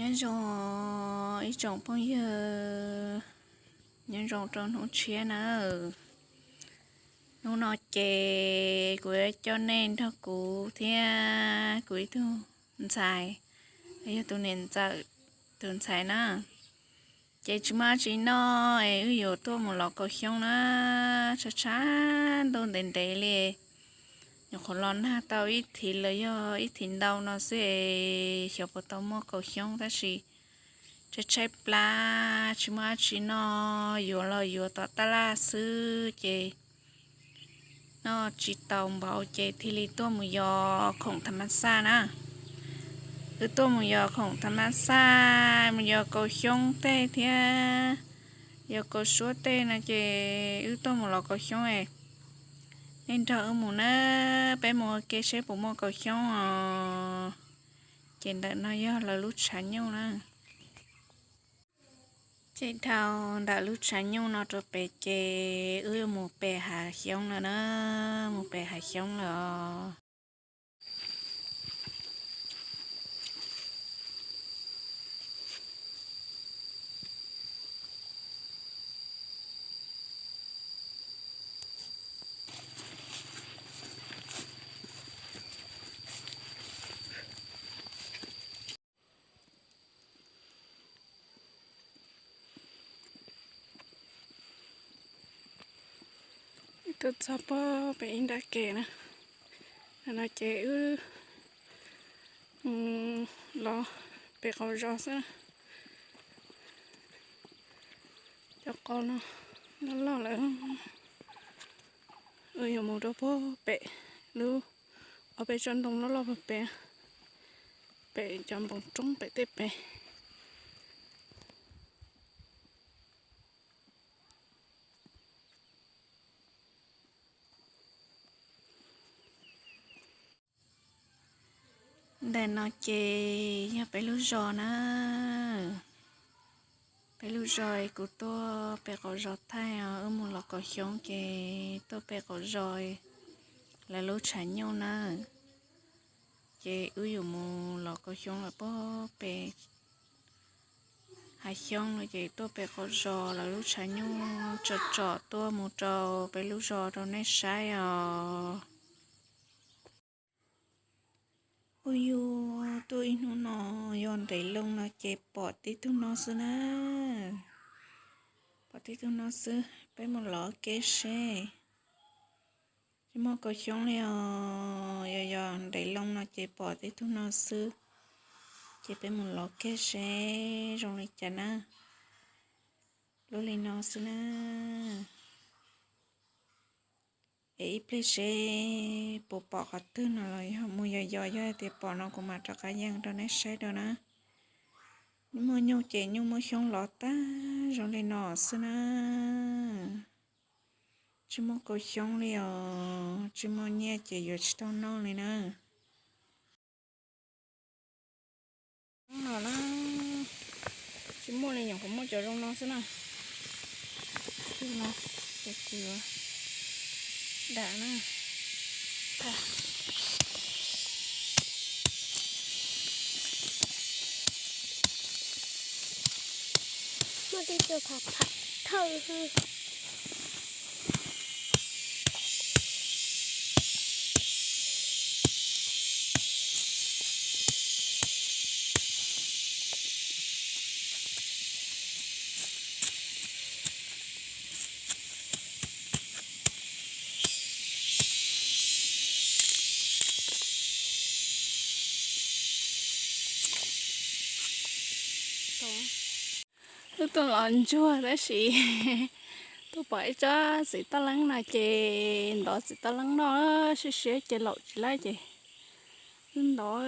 Nyob zoo ib tsoom phooj ywg, nyob zoo rau hnub tshiab na. Hnub no ces kuv yuav coj nej nrog kuv thiab kuv ib tug ntxhais, yog tus niam ntxawm tus ntxhais na. Ces tsis muaj dab tsi noj es wb yuav tuaj mus lov kaus xyoob na. Tshav tshav ntuj ntev ntev li, nyuam qhuav los nag tau ib thiv los yog ib thiv ntau no xwb es xyov puas tau muaj kaus xyoob tab sis tshaib tshaib plab tsis muaj dab tsi noj, yuav los yuav tom taj laj xwb ces noj tsis tau npaum ces thiaj li tuaj mus yos khoom tha ma xaj na. Wb tuaj mus yos khoom tha ma xaj, mus yos kaus xyoob tej thiab yos kaus suab tej no ces wb tuaj mus lov kaus xyoob es nej nrog wb mus na, peb mus ua ke seb puas muaj kaus xyoob os. Ces ntawm no yog lawv lub tshav nyuj na. Ces dhau ntawm lub tshav nyuj no rau pem ces wb mus pem hav xyoob lawm na, mus pem hav xyoob lawm os. Tuaj txog pem ib nrab ke na, no ces wb los pem qaum zos xwb. Cov qos no loj loj lawm, wb yuav mus rau puag pem lub, ob peb tsob ntoo loj loj puag pem, pem cov npoos roob pem tej pem. Ntawm no ces yog peb lub zos na. Peb lub zos es kuv tuaj pem qaum zos thaij os, wb mus lov kaus xyoob ces tuaj pem qaum zos lawv lub tshav nyuj na. Ces wb yuav mus lov kaus xyoob lawm puag pem hav xyoob no ces tuaj pem qaum zos lawv lub tshav nyuj tsom tsom tuaj mus rau peb lub zos rau nej saib os. Ua yus tuaj ib hnub no yog ntev loo no ces pom tib tug no xwb na. Pom tib tug no xwb, peb mus lov kiag seb. Tsis muaj kaus xyoob li os, yog yog ntev loo no ces pom tib tug no xwb. Ces peb mus lov kiag seb zoo li cas na. Lub li no xwb na. Es ib pliag seb puas pom qhov twg no los yog mus yos yos, yog tias pom no kuv mam rov qab yees rau nej saib dua na. Muaj nyuj ces nyuj muaj xyoob lov tag zoo li no xwb na. Tsis muaj kaus xyoob li os, tsis muaj nyiaj ces yuav tsis tau noj li na. No na, tsis muaj li, nyuam qhuav muaj cov zoo no xwb na. Cov no, cov kws dam na. Muaj tej tug pham pham thawj. Wb tuaj los ntsuag tab sis tuaj pom ib tsob txiv toj leeb no ces ntov txiv toj leeb noj, siab siab ces laum tsis laib ces wb ntov.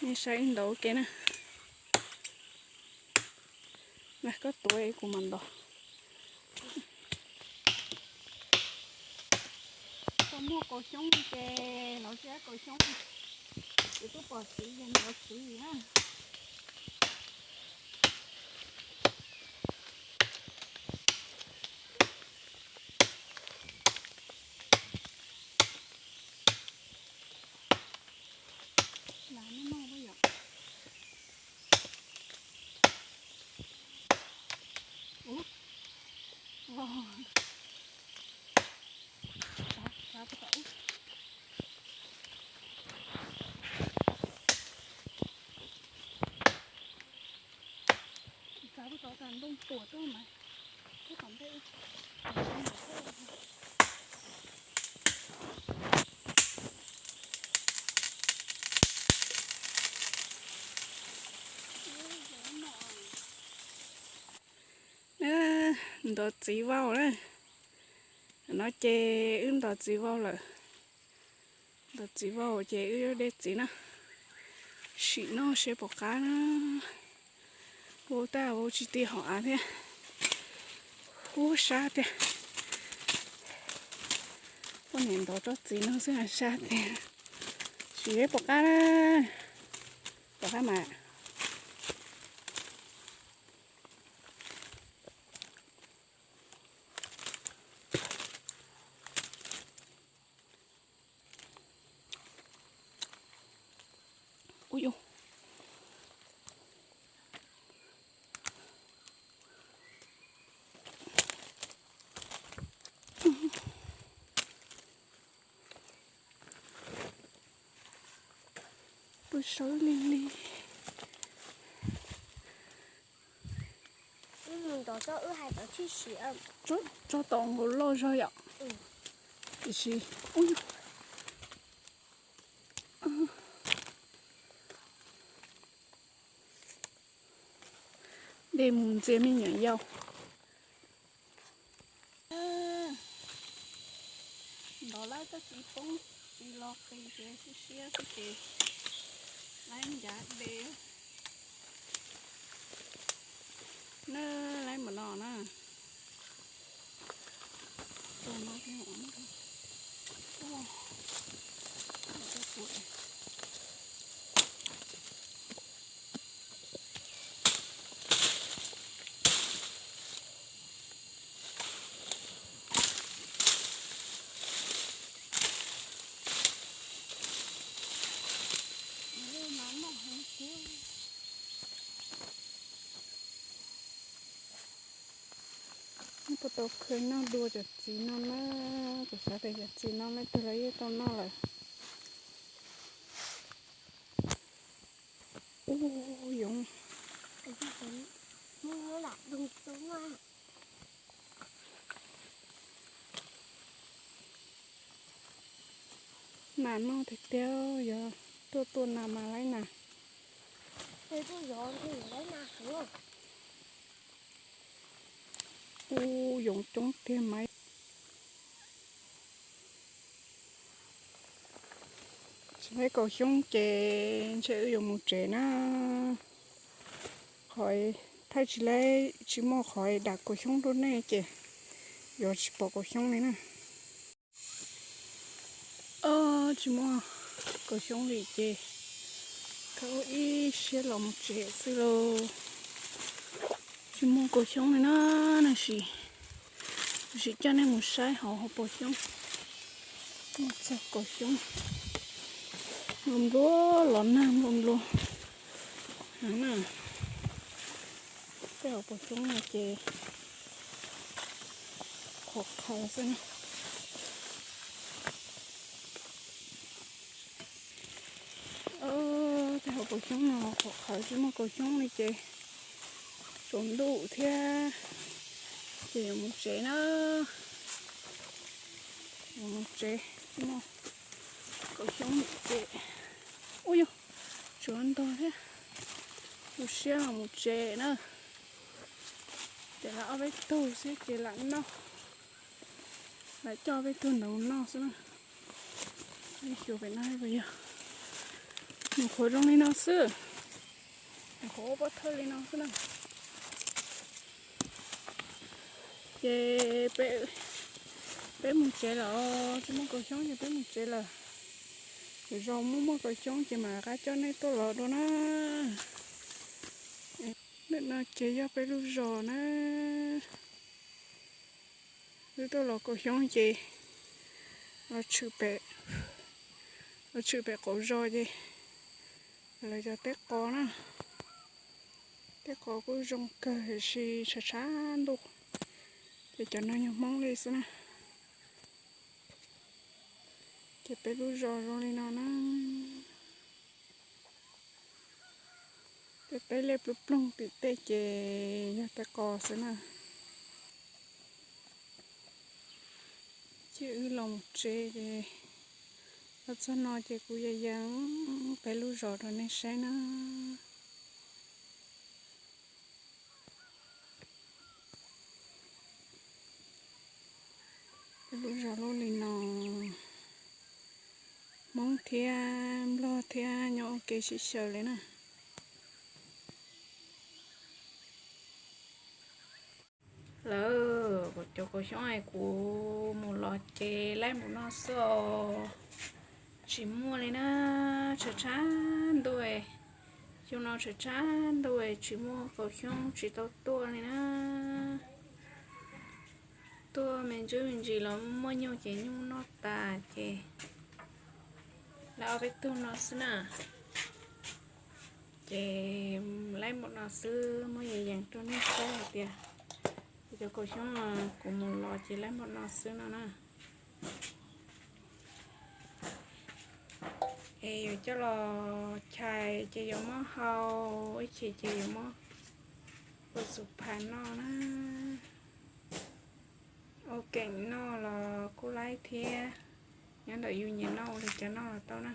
Nej saib wb ntov ua ke na. Mas koj tuav kuv mam ntov. Tau muaj kaus xyoob li ces lov siab kaus xyoob. Kuv twb pom txiv ces ntov txiv na. Lam noj noj puab yom. Ntov txiv vau na. No ces wb ntov txiv vau lawm. Ntov txiv vau ces wb yuav de txiv na. Sim noj seb puas qab na. Vau tab vau tsis ti hauv av thiab. Ub sab tiag. Poj niam ntov tsob txiv no xwb sab tiag. Sim seb puas qab na. Puas qab mas. Ui, pw sawv lig lig. Wb mus ntov tsob wb hais tau tshwm sim. Tsob, tsob tau nkaus loj zog yom. Tiam sis, ub, de mus ntxias me nyuam yaus. Ntov lawm tsob txiv poob, txiv los qis ces siab siab xwb ces lawv ncav de. Na, lawv npaum no na. Puas tau khawb noj dua cov txiv no na? Kuv xav tias cov txiv no leej twg los yeej tau noj lawm. Ub, yoov. Nas noj tiag tiag, yog tuaj tua nas mas laib nas. Ub, yoov coob tiag mas. Tsis laib kaus xyoob ces ntshe wb yuav mus tsev na. Qhov thaij tsis laib, tsis muaj qhov dam kaus xyoob rau nej ces yuav tsis pom kaus xyoob li na. Ob, tsis muaj kaus xyoob li ces thov ib siab los mus tsev xwb lauj. Tsis muaj kaus xyoob li na, tab sis kuv sim coj nej mus saib hauv hauv paus xyoob. Muaj txog kaus xyoob nplua nplua, los nag nplua nplua. Tej hauv paus xyoob no ces qhuav qhawv xwb na. Tej hauv paus xyoob no qhuav qhawv tsis muaj kaus xyoob li ces tsaus ntuj thiab ces yuav mus tsev na. Yuav mus tsev tsis muaj kaus xyoob li ces, ub yog, tsuav ntog thiab. Kuv siab los mus tsev na. Ces lawv ob peb tug xwb ces lam noj, lam coj peb tug ntawd noj xwb na. Xyuas pem no puas yog, nws qhuav zoo li no xwb, nws qhuav ua pob thawj li no xwb na. Ces peb mus tsev lawm, tsis muaj kaus xyoob ces peb mus tsev lawm. Lwm zaus muaj muaj kaus xyoob ces mam rov qab coj nej tuaj los dua na. Ntawm no ces yog peb lub zos na. Wb tuaj los kaus xyoob ces los tshwm pem, los tshwm pem qaum zos ces lawv cov teb qos na. Teb qos kuj zoo kawg tiam sis tshav tshav ntuj, Ces cov no yog Hmoob li xwb na. Ces peb lub zos zoo li no na. Peb, peb liaj ploog ploog tim tej ces yog tej qos xwb na. Ces wb los mus tsev ces los txog no ces kuv yees yees peb lub zos rau nej saib na. Peb lub zos lub li no, Hmoob thiab Nplog thiab nyob ua ke sib xyaw li na. Lawm, cov kaus xyoob es kuv mus los ces laib npaum no xwb os. Tsis muaj li na, tshav tshav ntuj, xyoo no tshav tshav ntuj tsis muaj kaus xyoob tsis tau tuaj li na. Tuaj me ntsis me ntsis los muaj nyuj ces nyuj noj tas ces laib ob peb tug no xwb na. Ces laib npaum no xwb, muab yees yees rau nej saib hais tias cov kaus xyoob no kuv mus los ces laib npaum no xwb no na. Es yuav coj los chais ces yuav muab hau, ib chim ces yuav muab ua xu phas noj na. Ua keem noj los kuj laib thiab, nyob ntawm yus nyiam noj ua li cas noj los tau na.